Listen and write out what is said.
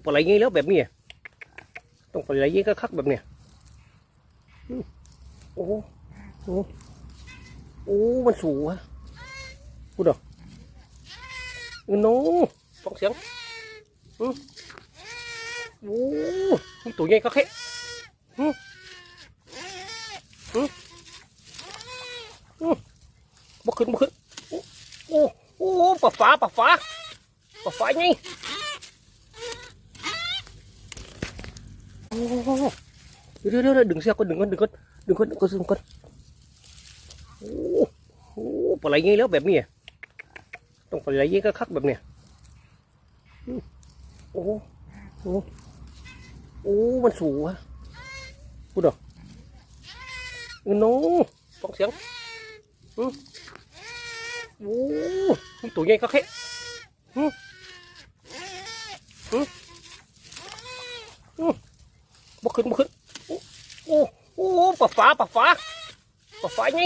ປາໄຫຼໃຫຍ່ແລ້ວແບບນີ້ ຕ້ອງປາໄຫຼໃຫຍ່ຄັກໆແບບນີ້. ໂອ້ ໂອ້ ໂອ້ ມັນສູງວະ ພຸ້ນເນາະ. ເອີ ໂນ ຟັງສຽງ. ອື ໂອ້ ມີໂຕໃຫຍ່ຄັກແທ້. ອື ອື ອື ບໍ່ຂຶ້ນ ບໍ່ຂຶ້ນ. ໂອ້ ໂອ້ ໂອ້ ປາຝາ ປາຝາ ປາຝາໃຫຍ່. ໂອ້ ດຽວໆໆ ດຶງເຊືອກກ່ອນ ດຶງກ່ອນ ດຶງກ່ອນ ດຶງກ່ອນ ດຶງກ່ອນ ດຶງກ່ອນ. ໂອ້ ໂອ້ ປາໄຫຼໃຫຍ່ແລ້ວແບບນີ້ ຕ້ອງປາໄຫຼໃຫຍ່ຄັກໆແບບນີ້. ໂອ້ ໂອ້ ໂອ້ ມັນສູງວະ ພຸ້ນເນາະ. ເອີ ໂນ ຟັງສຽງ. ອື ໂອ້ ມີໂຕໃຫຍ່ຄັກແທ້. ຫື ຫື ຫື ບໍ່ຂຶ້ນ ບໍ່ຂຶ້ນ. ໂອ້ ໂອ້ ໂອ້ ປາຝາ ປາຝາ ປາຝາໃຫຍ່.